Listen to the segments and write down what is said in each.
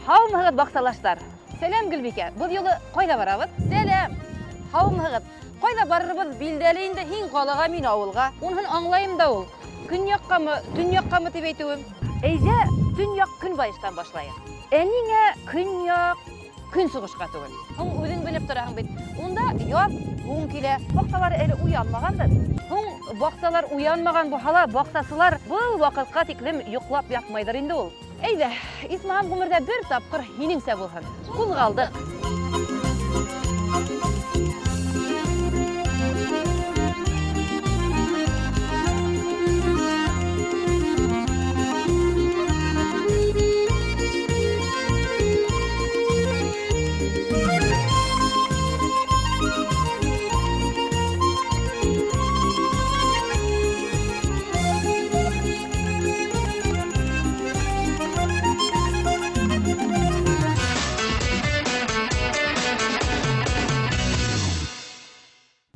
Һаумыһығыҙ, баҡсалаштар! Сәләм, Гөлбикә! Был юлы ҡайҙа барабыҙ? Сәләм! Һаумыһығыҙ! Ҡайҙа барырыбыҙ билдәле инде, һин ҡалаға, мин ауылға. Уныһын аңлайым да ул. Көньяҡҡамы, төньяҡҡамы тип әйтеүем. Әйҙә, төньяҡ көнбайыштан башлайыҡ. Ә ниңә көньяҡ көнсығышҡа түгел? Һуң үҙең белеп тораһың бит. Унда яҙ һуң килә. Баҡсалар әле уянмағандыр. Һуң баҡсалар уянмаған булһа ла, баҡсасылар был ваҡытҡа тиклем йоҡлап ятмайҙыр инде ул. Әйҙә, исмаһам ғүмерҙә бер тапҡыр һинеңсә булһын. Ҡуҙғалдыҡ.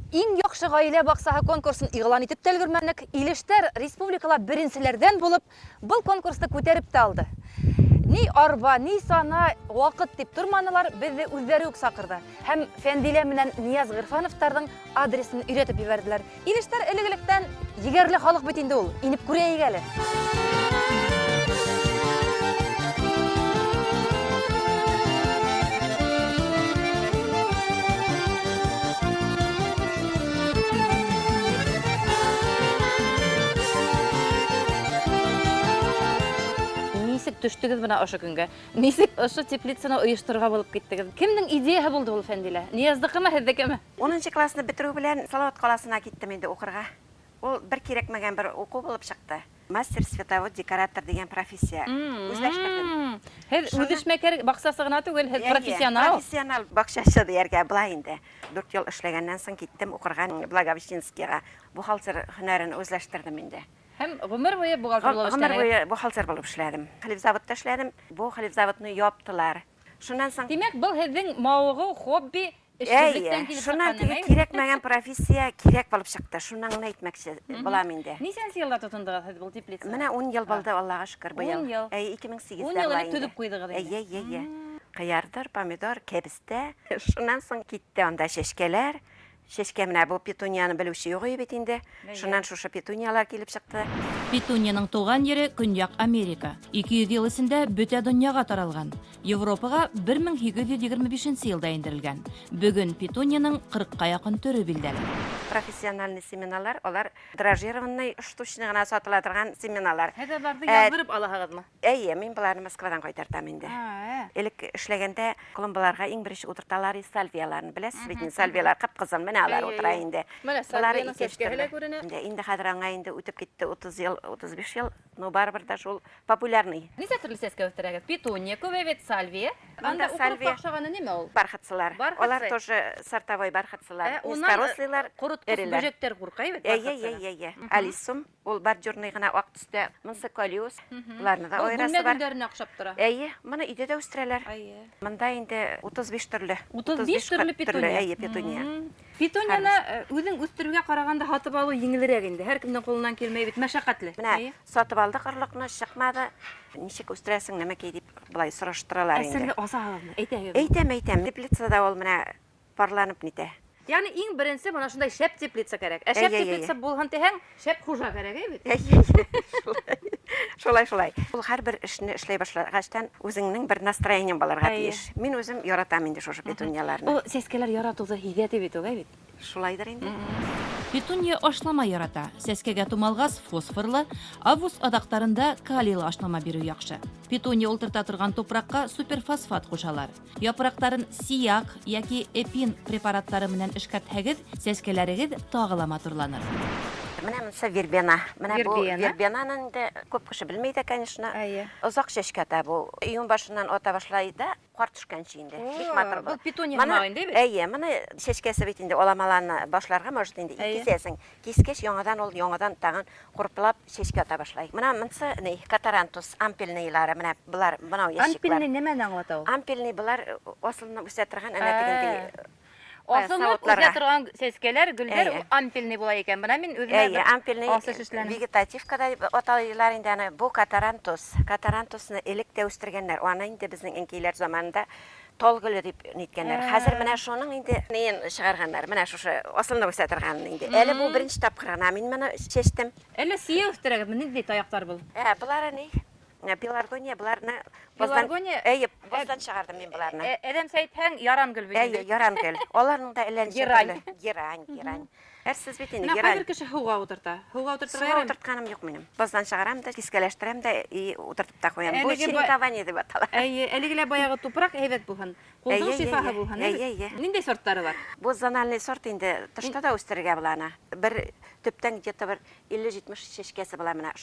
Иң яхшы гаилә баксаһы конкурсын игълан итеп тә өлгермәнек, Илештәр республикала беренчеләрдән булып был конкурсты күтәреп тә алды. Ни арба, ни сана, вакыт дип торманылар, безне үзләре үк сакырды. Һәм Фәндилә менән Нияз Гыйрфановтарның адресын өйрәтеп җибәрделәр. Илештәр элек-электән егәрле халык бит инде ул, инеп күрәйек әле. Нисек төштөгөҙ бына ошо көнгә? Нисек ошо теплицаны ойошторорға булып киттегеҙ? Кемдең идеяһы булды ул, Фәндилә? Нияздыҡымы, һеҙҙекеме? Унынчы классны бетерү белән Салават каласына киттем инде укырга. Ул бер кирәкмәгән бер уку булып чыкты. Мастер световод декоратор дигән профессия үзләштердем. Һеҙ үзешмәкәр баҡсасы ғына түгел, һеҙ профессионал. Профессионал бакчачы дияргә була инде. 4 ел эшләгәннән соң киттем укырга Благовещенскийга. Бухгалтер һөнәрен үзләштердем инде. Һәм гомер буе бухгалтер булып эшләдегез? Гомер буе бухгалтер булып эшләдем. Хлебзаводта эшләдем. Бу хлебзаводны яптылар. Шуннан соң Димәк, был һеҙҙең мавығыу, хобби, эшһеҙлектән килеп Шуннан теге кирәкмәгән профессия кирәк булып чыкты. Шуннан гына әйтмәкче булам инде. Нисәнсе елда тотондоғоҙ һеҙ был теплицаға? Менә 10 ел булды, Аллаға шөкөр, быел. 10 ел. Әйе, 2008-дә 10 ел элек төҙөп ҡуйҙығыҙ инде. Әйе, әйе, әйе. Кыярдыр, помидор, кәбестә. Шуннан соң китте анда чәчкәләр. Чәчкә менә бу петунияны белүче юк бит инде. Шуннан шушы петуниялар килеп чыкты. Петуниянең туган ере Көньяк Америка. 200 ел эчендә бөтә дөньяга таралган. Европага 1825 нче елда индерелгән. Бүген петуниянең 40 ка якын төре билдәле. Профессиональный семеналар, алар дрожжированный штучный гына сатыла торган семеналар. Һеҙ аларҙы яҙҙырып алаһығыҙмы? Әйе, мин боларны Москвадан кайтартам инде. Элек эшләгәндә клумбаларга иң беренче утырталар и сальвияларны. Беләсез бит инде, сальвиялар кып-кызыл, менә алар утыра инде. Менә сальвиянең сәскәһе лә күренә. Инде хәзер аңа инде үтеп китте 30 ел, 35 ел, но барыбер дә шул популярный. Нисә төрле сәскә үстерәгез? Петуния күбәй бит, сальвия. Анда укроп какшаганы нимә ул? Бархатцылар. Алар тоже сортовой бархатцылар. Низкорослыйлар, коротко бөҗәктәр курка бит бархатцыдан. Әйе, әйе, әйе. Алиссум. Ул бордюрный гына ак төстә. Монысы колиус. Боларны да аерасы бар. Бүлмә гөлләренә охшап тора. Әйе, моны өйдә дә үстерәләр. Әйе. Монда инде 35 төрле. 35 төрле петуния. Әйе, петуния. Петунияны үзең үстерүгә караганда сатып алу җиңелрәк инде. Һәркемнең кулыннан килмәй бит, мәшәкатьле. Менә сатып алдык орлыкны, чыкмады. Ничек үстерәсең, нәмәкәй дип болай сораштыралар инде. Ә серне асаһыгызмы? Әйтәгезме? Әйтәм, әйтәм. Теплицада ул менә парланып нитә. Ягъни иң беренче менә шундай шәп теплица кәрәк. Ә шәп теплица булһын тиһәң, шәп хужа кәрәк, әй бит? Шулай, шулай. Ул һәрбер эшне эшләй башлагачтан үзеңнең бер настроениең булырга тиеш. Мин үзем яратам инде шушы петунияләрне. Ул сәскәләр яратуды һиҙә ти бит ул, әй бит? Шулайдыр инде. Петуния ашлама ярата. Сәскәгә тумалгас фосфорлы, август адакларында калийлы ашлама бирү яхшы. Петуния ултырта торган тупракка суперфосфат кушалар. Яфракларын Сияк яки Эпин препаратлары менән эшкәртһәгез, сәскәләрегез тагы ла матурланыр. Менә монысы вербена. Менә бу вербенаны инде күп кеше белми дә, конечно. Әйе. Озак чәчкә ата бу. Июнь башыннан ата башлай да, кар төшкәнче инде. Бик матур була. Был петуния һымак инде бит? Әйе, моны чәчкәсе бит инде аламаларны башларга может инде кисәсең. Кискәч, яңадан ул яңадан тагын курплап чәчкә ата башлай. Менә монысы ни, катарантус, ампельныйлары, менә болар, мынау ящиклар. Ампельный нәмәне аңлата ул? Ампельный болар асылынып үсә торган әнә тегендәй. Асылынып үҫә торған сәскәләр, гөлдәр ампельный була икән. Бына мин үҙемә Әйе, ампельный вегетативка да аталар инде аны. Бу катарантус. Катарантусны элек тә үстергәннәр. Аны инде безнең әнкәйләр заманында тал гөле дип ниткәннәр. Хәзер менә шуның инде неен чыгарганнар. Менә шушы асылынып үсә торганын инде. Әле бу беренче тапкыр гына мин моны чәчтем. Әллә сия үстерәгезме? Нинди таяктар был? Ә, болары ни? Пеларгония, боларны Пеларгония? Әйе, баздан чыгардым мин боларны. Әдәмсә әйтһәң, яран гөл бит инде. Әйе, яран гөл. Аларның да әллә ничә төрле. Герань, герань. Әрсез бит инде, герань. Менә кайбер кеше һуга утырта. Һуга утыртырга ярыймы? Суга утыртканым юк минем. Баздан чыгарам да, кискәләштерәм дә и утыртып та куям. Бу черенкование дип атала. Әйе, әлеге лә баягы тупрак әйбәт булһын. Кулдың шифаһы булһын. Әйе, әйе. Ниндәй сортлары бар? Бу зональный сорт инде, тышта да үстерергә була аны. Бер төптән где-то бер 50-70 чәчкәсе була менә,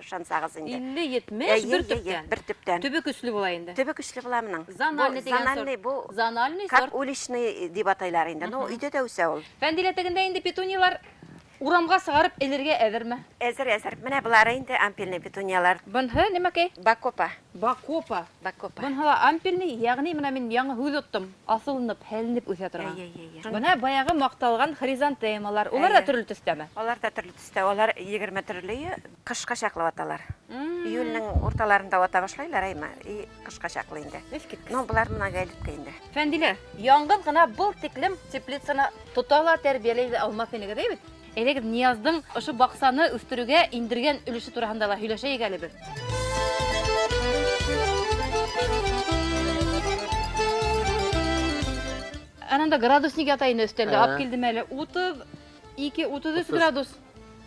ышансагыз инде. 50-70 бер төптән? Бер төптән. Төбе көчле була инде. Төбе көчле була моның. Зональный дигән сорт. Зональный бу. Зональный сорт. Как уличный дип атайлар инде. Ну, өйдә дә үсә ул. Фәндилә, тегендә инде петуниялар урамга сыгарып элергә әзерме? Әзер, әзер. Менә болары инде ампельный петуниялар. Бынһы нәмәкәй? Бакопа. Бакопа. Бакопа. Бынһы ла ампельный, ягъни менә мин яңа һүҙ оттом. Асылынып, һәленеп үҫә торған. Әйе, әйе, әйе. Бына баяғы маҡталған хризантемалар. Улар да Әйе. төрлө төҫтәме? Алар да төрлө төстә. Алар 20 төрле, кышка чаклы аталар. Июльнең урталарында ата башлайлар, әйме? И кышка чаклы инде. Искиткес. Ну, болар многолетка инде. Фәндилә, яңгыҙ ғына был тиклем теплицаны тота ла, тәрбиәләй ҙә алмаҫ инегеҙ, әйбит? Әйҙәгеҙ, Нияздың ошо баҡсаны үҫтереүгә индергән өлөшө тураһында ла һөйләшәйек әле беҙ. Ананда градусник ята ине өҫтәлдә, алып килдем әле. 32, 33 градус.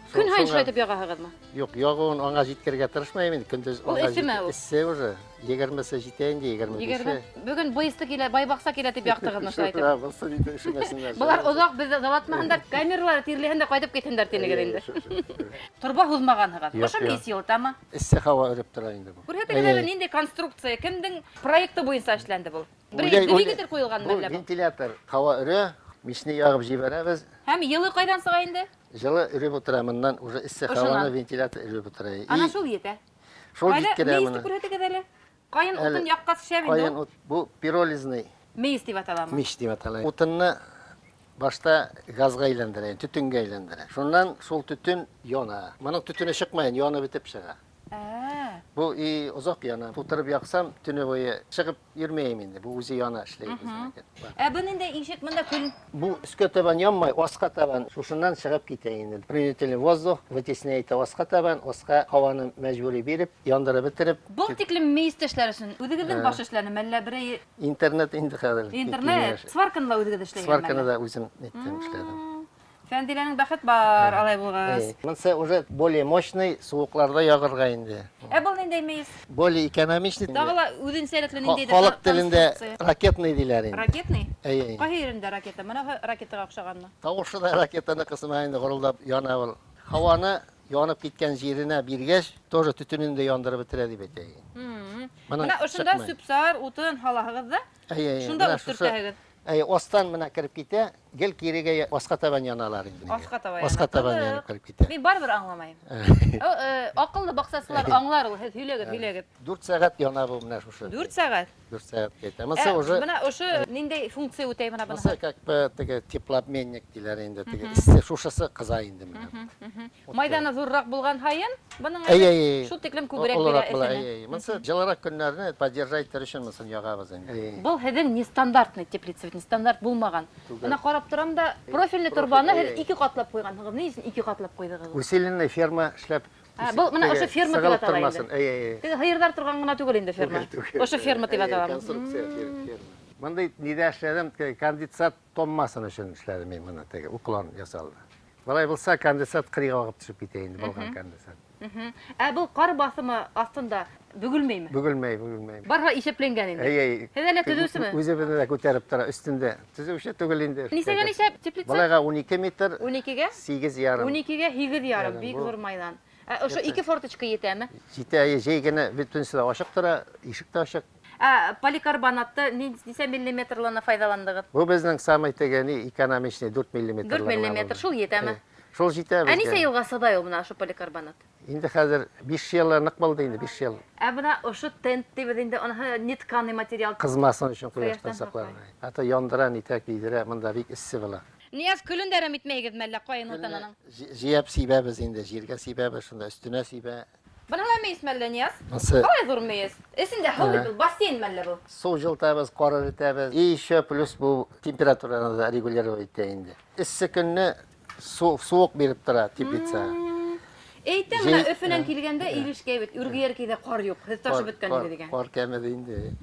Көн һайын шулай итеп яғаһығыҙмы? Юҡ, яғыуын аңа җиткерергә тырышмайым инде, көндөҙ Ул аңа эҫеме ул? Эҫсе уже. 20-се җитә инде, 25-е. Егерме. Бөгөн буйысты килә, байбаҡса килә тип яҡтығыҙмы шулай итеп? Шул, булсын инде, өшөмәсеннәр. Былар оҙаҡ беҙҙе залатмаһындар, камералары тирлеһен дә ҡайтып китһендәр тинегеҙ инде. Торба һуҙмағанһығыҙ. Юҡ, Ошо юҡ. мейес йылытамы? Эҫсе һауа өрөп тора инде бу. Күрһәтегеҙ әле, ниндәй конструкция, кемдең проекты буйынса эшләнде был? Бер двигатель ҡуйылған Бу мәллә был? вентилятор һауа өрә, мичне яғып җибәрәбеҙ. Һәм йылы ҡайҙан сыға инде? Жылы өрөп утыра, мыннан уже эссе Ошонан. һауаны вентилятор өрөп утыра. И Ана шул етә. Шул Ҡайҙа еткерә мейесте моны. күрһәтегеҙ әле? Ҡайын Әле утын яҡҡас шәп инде Ҡайын ул. ут, бу пиролизный Мейес тип аталамы? мич тип атала. Утынны башта газға әйләндерә, төтөнгә әйләндерә. Шуннан шул төтөн яна. Моның төтөнө чыкмай, янып бетеп чыга. Бу и озак яна. Тутырып яқсам, төне буе чыгып йөрмәйем инде. Бу үзе яна эшләй безнең. Ә бу нинди ишек монда көл? Бу өскә табан янмай, аска табан шушыннан чыгып китә инде. Принудительный воздух вытесняет аска табан, аска һаваны мәҗбүри биреп, яндырып бетереп. Был тиклем мейес тешләр өчен үҙегеҙҙең баш эшләне, әллә берәй Интернет инде хәҙер. Интернет, сварканы ла үҙегеҙ эшләгәнме? Сварканы да үзем ниттем, эшләдем. Фәндиләнең бәхет бар, алай булғас. Монсы уже более мощный, суыҡларҙа яғырға инде. Ә был ниндәй мейес? Более экономичный. Тағы ла үҙенсәлекле ниндәйҙер Халыҡ телендә конструкция. ракетный диләр инде. Ракетный? Әйе, әйе. Ҡайһы ерендә ракета? Мына ракетаға оҡшағанмы? Тауышы да ракетаны ҡысыма инде, ғоролдап яна ул. Һауаны янып киткән еренә биргәс, тоже төтөнөн дә яндырып бөтөрә дип әйтә. Моның Мына ошонда чыкмай. сүпсар, утын һалаһығыҙ ҙа, Әйе, әйе. шунда Мына үҫтертәһегеҙ. шушы Әйе, астан мына кереп китә, гел кирегә асҡа табан яналар инде. Асҡа табан Асҡа табан яна. янып кереп китә. Мин барыбер аңламайым. Аҡыллы баҡсасылар аңлар ул, һеҙ һөйләгеҙ, һөйләгеҙ. 4 сәғәт яна бу менә шушы. 4 сәғәт? 4 сәғәт китә. Монсы уже Мына ошо ниндәй функция үтәй мына Монсы быныһы? как бы теге теплообменник диләр инде, теге эссе шушысы кыза инде менә. Майҙаны ҙурыраҡ булған һайын, бының Әй, әй, әй. шул тиклем күберәк Олораҡ бирә була, эҫене. әй, әй. Монсы жылыраҡ көннәрне поддержать итер өчен монысын ягабыз инде. Әй. Был һеҙҙең нестандартный теплица бит, нестандарт булмаған. Түгел. Мына ҡарап торам да, профильный Профиль, торбаны әй, һеҙ әй. 2 ҡатлап ҡуйғанһығыҙ. Ни өсөн 2 ҡатлап ҡуйҙығыҙ? Усиленный ферма эшләп. Ә, был мына ошо Теге ферма тип сығылып атала инде. тормасын. Әй, әй, әй. Теге һыйырҙар торған ғына түгел инде ферма. Түгел, түгел. Ошо ферма тип Әй, әй, атала. Конструкция ферма. Мындай нидә эшләдем, теге конденсат тонмасын өчен эшләдем мин моны, теге уклон ясалды. Былай булса конденсат кырыйга агып төшеп китә инде, булган конденсат. Ә был ҡар баҫымы аҫтында бөгөлмәйме? Бөгөлмәй, бөгөлмәй. Барыһы иҫәпләнгән инде. Әй, әй. Һеҙ әллә төҙөүсеме? Үҙебеҙҙе дә күтәреп тора, өҫтөндә. Төҙөүсе түгел инде. Нисәгә нисә теплица? Былайға 12 метр. Ун икегә? Сигеҙ ярым. Ун икегә һигеҙ ярым, Ярым, бик бу. ҙур майҙан. Ә ошо 2 форточка етәме? Етә, әй, җәй генә бөтөнсө лә ачык тора, ишек тә ачык. Ә поликарбонатты нисә миллиметрлана файҙаландығыҙ? Бу безнең самый теге ни экономичный 4 миллиметр. 4 миллиметр, шул етәме? Шул җитә Ә нисә безгә. елга сыдай ул менә ошо поликарбонат? Инде хәзер 5 ел нык булды инде, 5 ел. Ә менә ошо тент дибез инде, анысы нетканый материал. Кызмасын өчен кояштан Кояштан сакларга. А то яндыра, нитә, көйдерә, монда бик эссе була. Нияз, көлен дә әрәм итмәйгезме әллә каен утынының? Җыяп сибәбез инде, җиргә сибәбез, шунда өстенә сибә. Бына ла мейес мәллә, Нияз? Монысы Калай зур мейес. Эсендә һыу бит ул, бассейн мәллә был? Су җылытабыз, кар эретәбез. И еще плюс бу температураны да регулировать итә инде. Эссе көнне су, суык биреп тора теплица. Әйтәм, менә Җәй- Өфөнән килгәндә Илешкә бит, Үргияркәйдә кар юк, һеҙ ташып бөткән иде дигән. Кар кәмеде инде.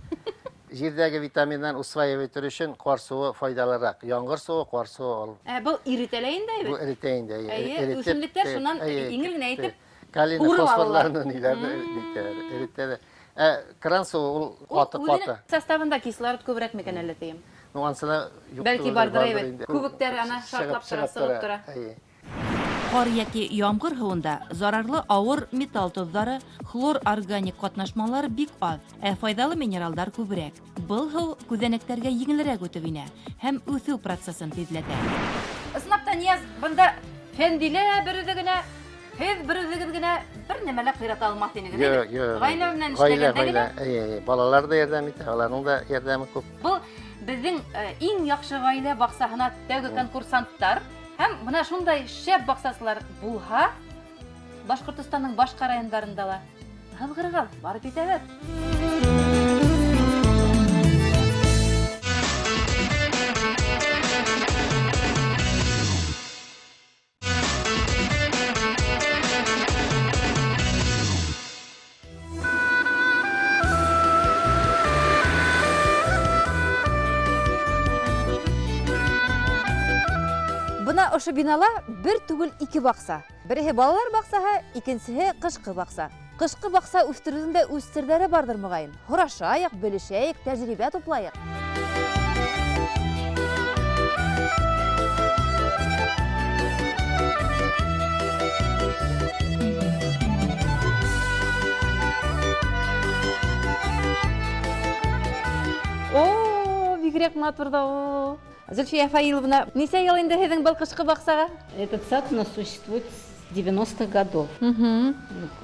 Җирдәге витаминнан усваивать итер өчен кар суы файдалырак. Яңгыр суы, кар суы ал. Ә был иретә лә инде Бу бит. эретә инде. Әйе, Эретеп, үсемлектәр шуннан әйе, еңел генә итеп калийны, һурып алалар. фосфорларны ниләрне нитәләр, эретә дә. Ә кран суы ул каты Ул үзенең каты. составында кислород күбрәк микән әллә тием? Ну ансы да юк Бәлки түгелдер, бардыр бардыр әйбәт. инде. Күбекләре ана Чыгып- шартлап тора, чыгып сығып тора. Әйе. Кар яки ямгыр һуында зарарлы авыр металл тозлары, хлор органик катнашмалар бик аз, ә файдалы минералдар күбрәк. Был һыу күҙәнәктәргә еңелерәк үтеп инә һәм үҫеү процессын тиҙләтә. Ысынлап та, Нияз, бында Фәндилә бер үҙе генә, һеҙ бер үҙегеҙ генә бер нәмә лә ҡыйрата алмаҫ инегеҙ, Юк, әйбәт? юк. Ғаилә менән Ғаилә, эшләгәндә генә. ғаилә. Әйе, әйе. Балалар да ярҙам итә, аларның да ярҙамы күп. Был беҙҙең иң яҡшы ғаилә баҡсаһына тәүге конкурсанттар һәм бына шундай шәп баҡсасылар булһа, Башҡортостандың башҡа райондарында ла һыҙғырығыҙ, барып етәбеҙ. Бына ошо бинала бер түгел ике баҡса. Береһе балалар баҡсаһы, икенсеһе ҡышҡы баҡса. Ҡышҡы баҡса үҫтереүҙең дә үҙ серҙәре барҙыр моғайын. Һорашайыҡ, белешәйек, тәжрибә туплайыҡ. О, бигерәк матур да ул. Зөлфиә Фаиловна, нисә йыл инде һеҙҙең был ҡышҡы баҡсаға? Этот сад у нас существует с 90-х годов. Вот,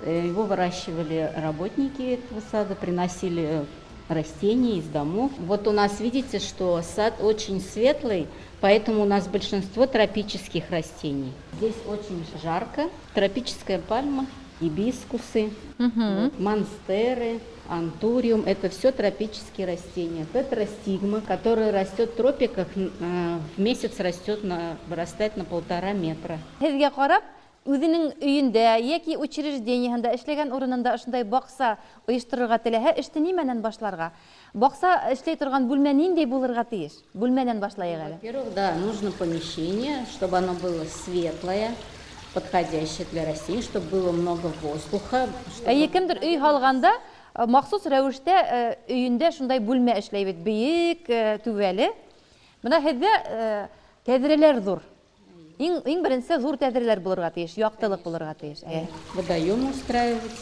его выращивали работники этого сада, приносили растения из домов. Вот у нас, видите, что сад очень светлый, поэтому у нас большинство тропических растений. Здесь очень жарко. Тропическая пальма, гибискусы, вот, монстеры, антуриум. Это все тропические растения. Тетрастигма, которая растет в тропиках, в месяц вырастает на 1,5 метра. Һеҙгә ҡарап, үҙенең өйөндә йәки учреждениеһында эшләгән урынында ошондай баҡса ойошторорға теләһә, эште нимәнән башларға? Баҡса эшләй торған бүлмә ниндәй булырға тейеш? Бүлмәнән башлайыҡ әле. Во-первых, да, нужно помещение, чтобы оно было светлое, подходящее для растений, чтобы было много воздуха. Чтобы Әйе, кемдер өй һалғанда, махсус рәүештә, өйөндә шундай бүлмә эшләй бит, бейек, түбәле. Бына һеҙҙә, тәҙрәләр ҙур. Иң беренсе ҙур тәҙрәләр булырға тейеш, яҡтылыҡ булырға тейеш. Водоем устраивать.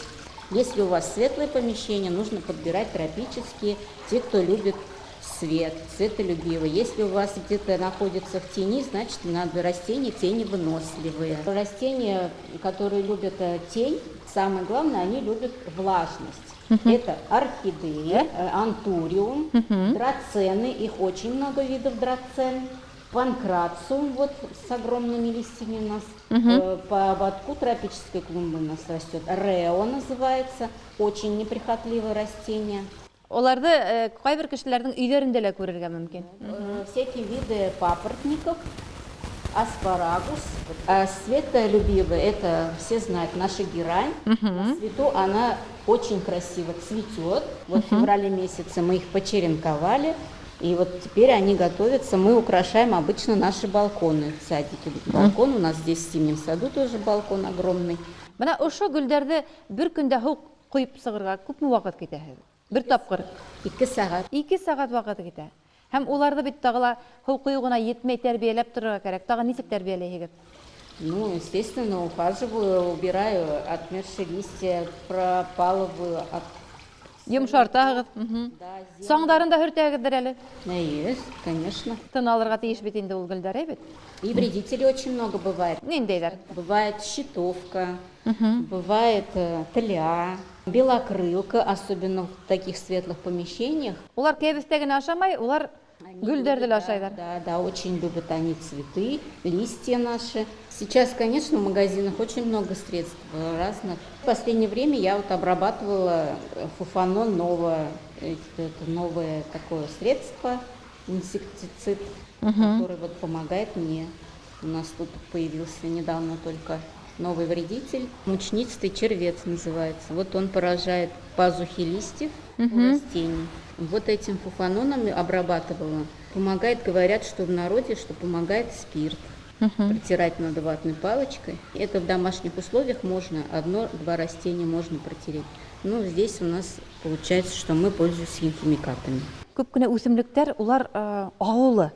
Если у вас светлое помещение, нужно подбирать тропические, те, кто любит свет, светолюбивые. Если у вас где-то находится в тени, значит, надо растения теневыносливые. Растения, которые любят тень, самое главное, они любят влажность. Это орхидеи, антуриум, драцены, их очень много видов драцен. Панкрациум вот с огромными листьями у нас. По ободку тропической клумбы у нас растет. Рео называется, очень неприхотливое растение. Уларҙы ҡайбер кешеләрҙең өйҙәрендә лә күрергә мөмкин. Всякие виды папоротников, аспарагус. А светолюбивые, это все знают, наша герань. На свету она очень красиво цветет. Вот в феврале месяце мы их почеренковали. И вот теперь они готовятся, мы украшаем обычно наши балконы в садике. Балкон у нас здесь в зимнем саду тоже балкон огромный. Бына ошо гөлдәрҙе бер көндә һыу ҡойоп сығырға күпме ваҡыт китә һеҙ? Бер тапҡыр. 2 сәғәт. 2 сәғәт ваҡыт китә. Һәм уларҙы бит тағы ла һыу ҡойоу ғына етмәй, тәрбиәләп торорға кәрәк. Тағы нисек тәрбиәләйһегеҙ? Естественно, ухаживаю, убираю отмершие листья, пропалываю от Йомшартаһығыҙ. Саңдарын да һөртәгеҙҙер әле. Есть, конечно. Тын алырға тейеш бит инде ул гөлдәр, әй бит. И вредителей очень много бывает. Ниндәйҙәр? Бывает щитовка, бывает тля, белокрылка, особенно в таких светлых помещениях. Улар кәбеҫтә генә ашамай, улар Они гөлдәрҙе любят, лә ашайҙар. Да, очень любят они цветы, листья наши. Сейчас, конечно, в магазинах очень много средств разных. В последнее время я вот обрабатывала фуфанон новое, это новое такое средство, инсектицид, который вот помогает мне. У нас тут появился недавно только новый вредитель, мучнистый червец называется. Вот он поражает пазухи листьев у растений. Вот этим фуфаноном обрабатывала. Помогает, говорят, что в народе, что помогает спирт. Протирать надо ватной палочкой. Это в домашних условиях можно, одно-два растения можно протереть. Но здесь у нас получается, что мы пользуемся химикатами. Күп кенә үҫемлектәр улар ағыулы.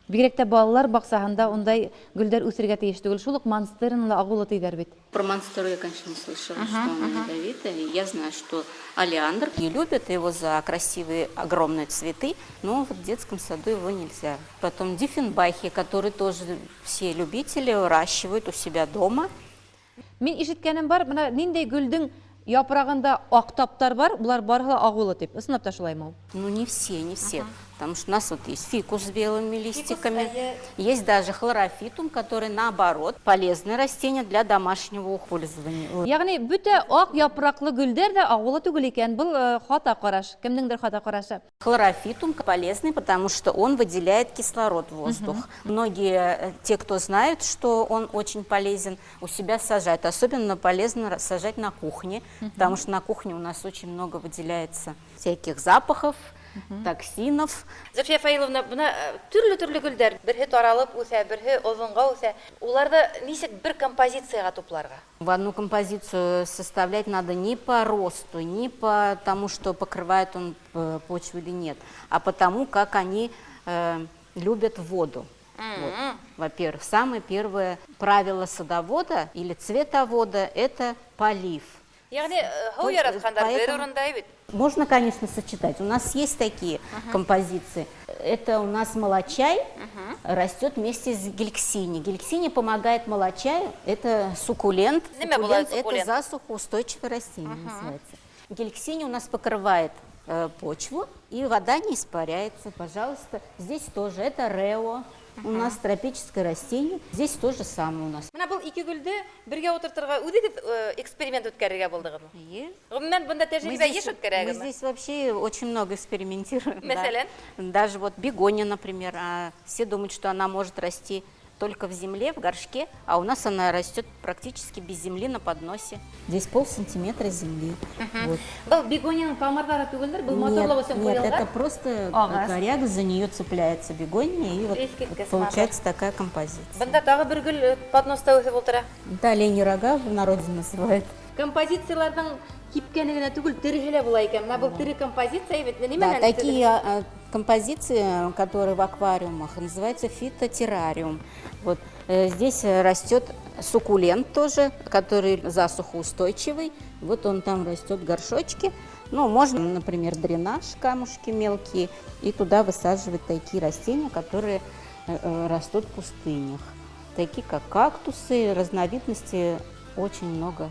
Бигерәк тә балалар баҡсаһында ундай гөлдәр үҫергә тейеш түгел. Шул уҡ монстераны ла ағыулы тиҙәр бит. Про монстеру я, конечно, не слышала, что она ядовитая. Я знаю, что олеандр не любят его за красивые огромные цветы, но вот в детском саду его нельзя. Потом диффенбахи, которые тоже все любители выращивают у себя дома. Мин ишеткәнем бар, бына ниндәй гөлдөң япрағында аҡ таптар бар, улар барыһы ла ағыулы тип. Ысынлап та шулаймы ул? Ну, не все, не все. Потому что у нас вот есть фикус с белыми листиками, Фикус, есть даже хлорофитум, который наоборот полезное растение для домашнего пользования. Вот. Ягъни бөтә аҡ япраҡлы гөлдәр ҙә ағыулы түгел икән. Был хата ҡараш, кемдеңдер хата ҡарашы. Хлорофитум полезный, потому что он выделяет кислород в воздух. Многие, те, кто знают, что он очень полезен, у себя сажают. Особенно полезно сажать на кухне, потому что на кухне у нас очень много выделяется всяких запахов, токсинов. Зөлфиә Фаиловна, бына төрлө-төрлө гөлдәр, берһе таралып үҫә, берһе оҙонға үҫә. Уларҙы нисек бер композицияға тупларға? В одну композицию составлять надо не по росту, не по тому, что покрывает он почву или нет, а по тому, как они любят воду. Вот. Во-первых, самое первое правило садовода или цветовода – это полив. Ягъни һыу яратҡандар бер Поэтому урында бит. Можно, конечно, сочетать. У нас есть такие композиции. Это у нас молочай растет вместе с гельксини. Гельксини помогает молочаю. Это суккулент. Нимә була Суккулент – это суккулент? засухоустойчивое растение называется. Гельксини у нас покрывает почву, и вода не испаряется. Пожалуйста, здесь тоже. Это рео. У нас тропическое растение. Здесь то же самое у нас. Бына был ике гөлдө бергә ултыртырға үҙегеҙ эксперимент үткәрергә булдығыҙмы? Эйе. Ғөмүмән, бында тәжрибә йыш Мы үткәрәгеҙме? здесь вообще очень много экспериментируем. Да. Мәҫәлән? Даже вот бегония, например, все думают, что она может расти только в земле, в горшке, а у нас она растет практически без земли на подносе. Здесь полсантиметра земли. Вот. Был бегонияның тамырҙары түгелдер, был Нет, матурлыҡ өсөн нет, ҡуйылған. это просто Ағас. коряга, за нее цепляется бегония, и вот Иҫ киткес получается такая композиция. Бында тағы бер гөл подноста үҫеп ултыра. Да, оленьи рога в народе называют. Композицияларҙың кипкәне генә түгел, тереһе лә була икән. Бына был тере композиция бит. Нимә Да, менән такие композиции, которые в аквариумах, называются фитотеррариум. Вот здесь растет суккулент тоже, который засухоустойчивый. Вот он там растет в горшочке. Можно, например, дренаж, камушки мелкие, и туда высаживать такие растения, которые растут в пустынях. Такие как кактусы, разновидности очень много.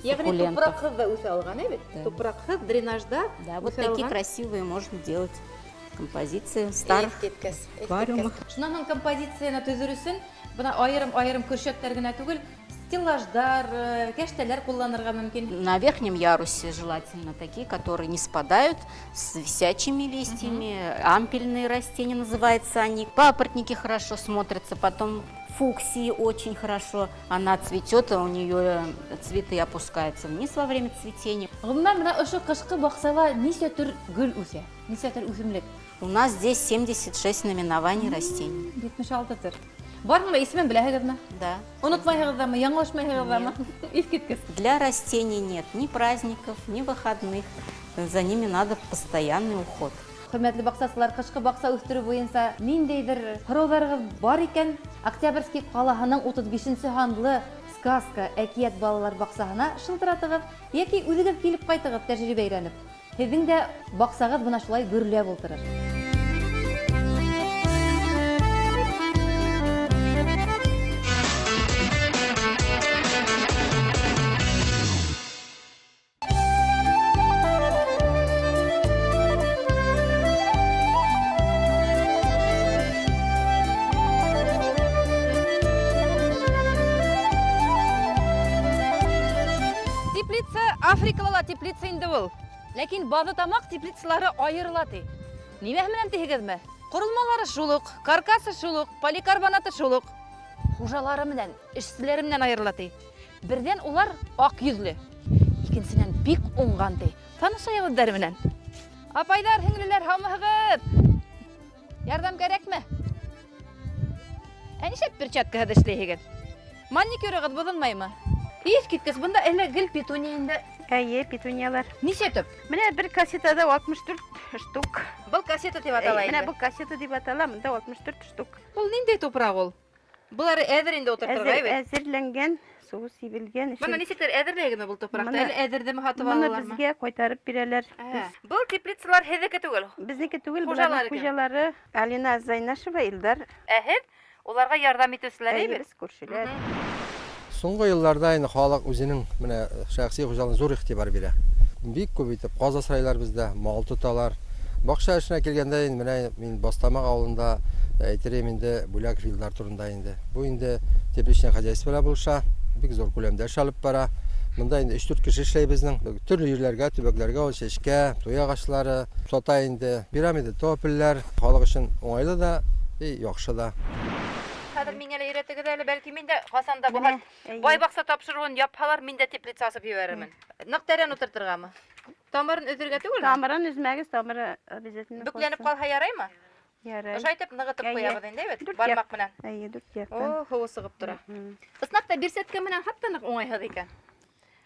Ягъни суккулентов. тупраҡһыҙ ҙа үҫә алған, әй бит? Да. Тупраҡһыҙ дренажда Да, вот үҫә такие алған. красивые можно делать композиции в старых Иҫ киткес, иҫ киткес. аквариумах. Шунан һуң композицияны төҙөр өсөн бына айырым-айырым көршәктәр генә түгел, стеллаждар, кәштәләр ҡулланырға мөмкин. На верхнем ярусе желательно такие, которые не спадают, с висячими листьями, ампельные растения называются они. Папоротники хорошо смотрятся, потом фуксии очень хорошо, она цветет, а у нее цветы опускаются вниз во время цветения. Ғөмүмән, бына ошо ҡышҡы баҡсала нисә төр гөл үҫә, нисә төр үҫемлек? У нас здесь 76 наименований растений. 76 төр. Бармы, исемен беләһегеҙме? Да. Онотмайһығыҙҙамы, яңылышмайһығыҙҙамы? Иҫ киткес. Для растений нет ни праздников, ни выходных. За ними надо постоянный уход. Хөрмәтле баҡсасылар, ҡышҡы баҡса үҫтереү буйынса ниндәйҙер һорауҙарығыҙ бар икән, Октябрьский ҡалаһының утыҙ бишенсе һанлы Сказка әкиәт балалар баҡсаһына шылтыратығыҙ йәки үҙегеҙ килеп ҡайтығыҙ тәжрибә өйрәнеп. Һеҙҙең дә баҡсағыҙ бына шулай гөрләп ултырыр. Теплица Африкала ла теплица инде ул. Ләкин Баҙытамаҡ теплицалары айырыла ти. Нимәһе менән тиһегеҙме? Ҡоролмалары шул уҡ, каркасы шул уҡ, поликарбонаты шул уҡ. Хужалары менән, эшселәре менән айырыла ти. Берҙән улар аҡ йөҙлө, икенсенән бик уңған ти. Танышайыҡ үҙҙәре менән. Апайҙар, һеңлеләр, һаумыһығыҙ? Ярҙам кәрәкме? Ә нишләп перчаткаһыҙ эшләйһегеҙ? Маникюрығыҙ боҙолмаймы? Иҫ киткес, бында әллә гел петуния инде. Әйе, петуниялар. Нисә төп? Менә бер кассетада 64 штук. Был кассета тип атала Менә инде. бу кассета дип атала, монда 64 штук. Ул ниндәй тупраҡ ул? Былары әҙер инде ултыртырға, Әзер, әйбәт. әзерләнгән, суы сибелгән. Бына нисектер әҙерләйгеме был тупраҡты? Моны- Әле әҙерҙеме һатып Моны алалармы? безгә кайтарып бирәләр. Был теплицалар һеҙҙеке түгел. Безнеке түгел, Хужалары буларның кем? хуҗалары Алина Зайнашева, Илдар. Ә һеҙ уларға ярҙам итеүселәр, Әйе, әйбәт. без күршеләр. Соңғы елларда инде халык үзенең менә шәхси хуҗалыгына зур игътибар бирә. Бик күп итеп каз асрайлар бездә, мал тоталар. Бакча эшенә килгәндә инде менә мин Бастамак авылында әйтер идем инде Бүләков Илдар турында инде. Бу инде тепличный хозяйство белән булыша, бик зур күләмдә эш алып бара. Монда инде 3-4 кеше эшләй безнең. Төрле җирләргә, төбәкләргә ул чәчкә, туй агачлары сата инде. Бирәм инде топельләр, халык өчен уңайлы да, и яхшы да. Хәҙер миңә лә өйрәтегеҙ әле, бәлки мин дә ҡасан да булһа Әйе. бай баҡса тапшырыуын япһалар, мин дә теплица асып ебәрермен. Ныҡ тәрән ултыртырғамы? Тамырын өҙөргә түгелме? Тамырын өзмәгез, тамыры обязательно Бөкләнеп калсын. ҡалһа яраймы? Ярай. Ошолай итеп нығытып Әйе. ҡуябыҙ инде, әйбәт? Дүрт Бармаҡ яҡ. менән. Әйе, дүрт яҡтан. О, һыуы сығып тора. Ысынлап та бирсәткә менән хатта ныҡ уңайһыҙ икән.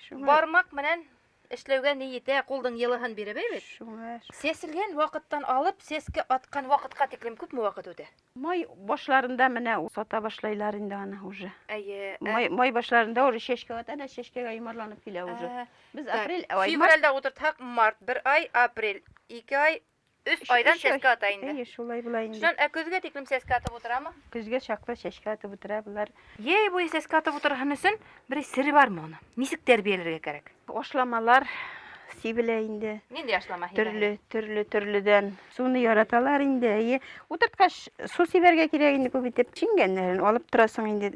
Шуңа- Бармаҡ менән эшләүгә ни етә, ҡулдың йылыһын биреп, әйбәт? Шуңа. Сәселгән ваҡыттан алып, сәскә атҡан ваҡытҡа тиклем күпме ваҡыт үтә? Май башларында менә сата башлайлар инде аны уже. Әйе. Май башларында уже чәчкә ата, әнә чәчкәгә йомарланып килә уже. Без апрель, ай, март. Февральдә ултыртһаҡ, март бер ай, апрель ике ай, өс айҙан Өс ай. сәскә ата инде. Әйе, шулай була инде. Шунан ә көҙгә тиклем сәскә атып ултырамы? Көзгә чаклы чәчкә атып утыра булар. Йәй буйы сәскә атып ултырһын өсөн берәй сере бармы уны? Нисек тәрбиәләргә кәрәк? Ашламалар сибелә инде. Ниндәй ашлама һибәһегеҙ? Төрле, төрле, төрледән. Суны яраталар инде. Әйе. Утырткач су сибәргә кирәк инде күп итеп. Шиңгәннәрен алып торасың инде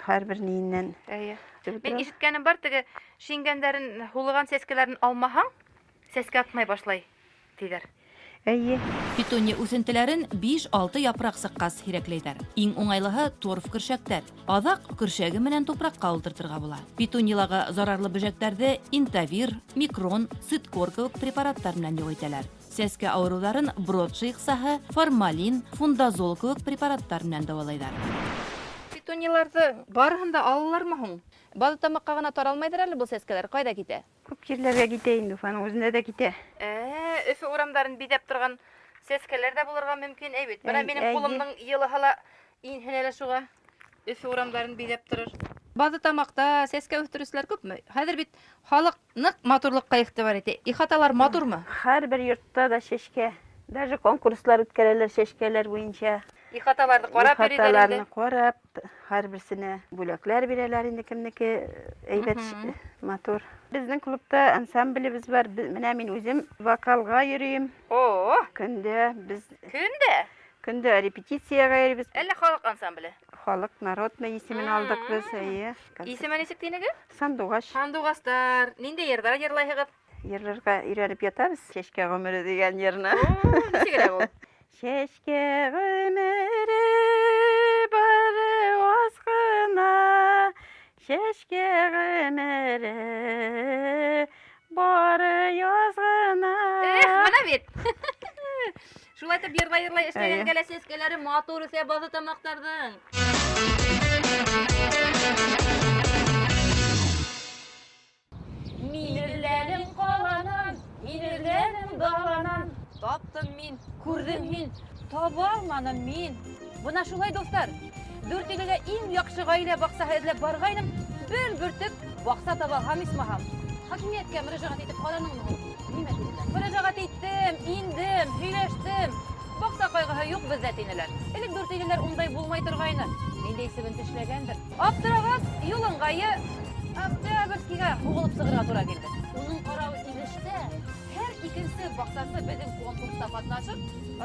һәрбер ниеннән. Әйе. Сибеп Мин торасың. ишеткәнем бар, теге шиңгәндәрен, һулыған сәскәләрен алмаһаң, сәскә атмай башлай, тиҙәр. Әйе. Петуния үҫентеләрен биш-алты япраҡ сыҡҡас һирәкләйҙәр. Иң уңайлыһы торф көршәктәр. Аҙаҡ көршәге менән тупраҡҡа ултыртырға була. Петуниялағы зарарлы бөжәктәрҙе интавир, микрон, циткор кеүек препараттар менән юҡ итәләр. Сәскә ауырыуҙарын брод шыйыҡсаһы, формалин, фундазол кеүек препараттар менән дауалайҙар. Петунияларҙы барыһын да алалармы һуң? Баҙытамаҡҡа ғына таралмайҙыр әле был сәскәләр. Ҡайҙа китә? Күп ерләргә китә инде, Уфаның үзендә дә китә. Өфө урамдарын биҙәп торған сәскәләр ҙә булырға мөмкин, әй бит. Бына Әй, минең әйе. ҡулымдың йылыһы ла инһен әле шуға. Өфө урамдарын биҙәп торор. Баҙытамаҡта сәскә үҫтереүселәр күпме? Хәҙер бит халыҡ ныҡ матурлыҡҡа иғтибар итә. Ихаталар матурмы? Һәрбер йортта да чәчкә. Даже конкурслар үткәрәләр чәчкәләр буенча. Ихаталарҙы ҡарап йөрөйҙәр инде. Ихаталарны ҡарап, һәрберсенә бүләкләр бирәләр инде, кемнеке әйбәт, матур. Безнең клубта ансамблебез бар. Менә мин үзем вокалга йөрим. О! Көндә без Көндә? Көндә репетициягә йөрибез. Әллә халык ансамбле? Халык народный исемен алдык без, әйе. Исеме нисек тинегеҙ? Сандугаш. Сандугастар. Ниндәй йырҙар йырлайһығыҙ? Йырларга өйрәнеп ятабыз. Чәчкә гомере дигән йырны. О, нисегерәк ул? Чәчкә гомере бары аз гына, чәчкә гомере бары яз гына. Эх, бына бит. Шулай итеп йырлай-йырлай эшләгәнгә Әйе. лә сәскәләре матур үҫә баҙытамаҡтарҙың. Мин эҙләнем ҡаланан, мин эҙләнем даланан. Таптым мин, күрҙем мин, таба алманым мин. Бына шулай, дуҫтар. Дүртөйлөгә иң яҡшы ғаилә баҡсаһы эҙләп барғайным, бер бөртөк баҡса таба алһам исмаһам. Хакимиәткә мөрәжәғәт итеп ҡараныңмы һуң? Нимә тинеләр? Мөрәжәғәт иттем, индем, һөйләштем. Баҡса ҡайғыһы юҡ беҙҙә тинеләр. Элек дүртөйлөләр ундай булмай торғайны. Ниндәй себен тешләгәндер. Аптырағас, юл ыңғайы Октябрьскийға һуғылып сығырға тура килде. Уның ҡарауы Илештә һәр икенсе баҡсасы беҙҙең конкурста ҡатнашып,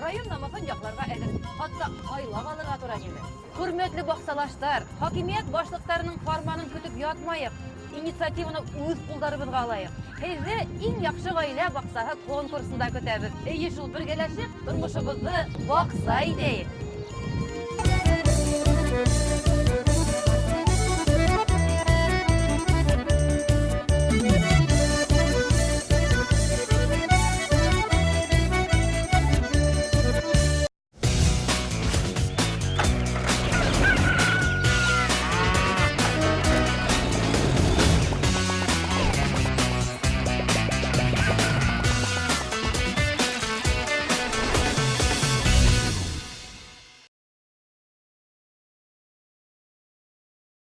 район намыҫын яҡларға әҙер. Хатта һайлап алырға тура килде. Хөрмәтле баҡсалаштар, хакимиәт башлыҡтарының фарманын көтөп ятмайыҡ. Инициативаны үҙ ҡулдарыбыҙға алайыҡ. Һеҙҙе иң яҡшы ғаилә баҡсаһы конкурсында көтәбеҙ. Эйе шул, бергәләшеп тормошобоҙҙо баҡса итәйек.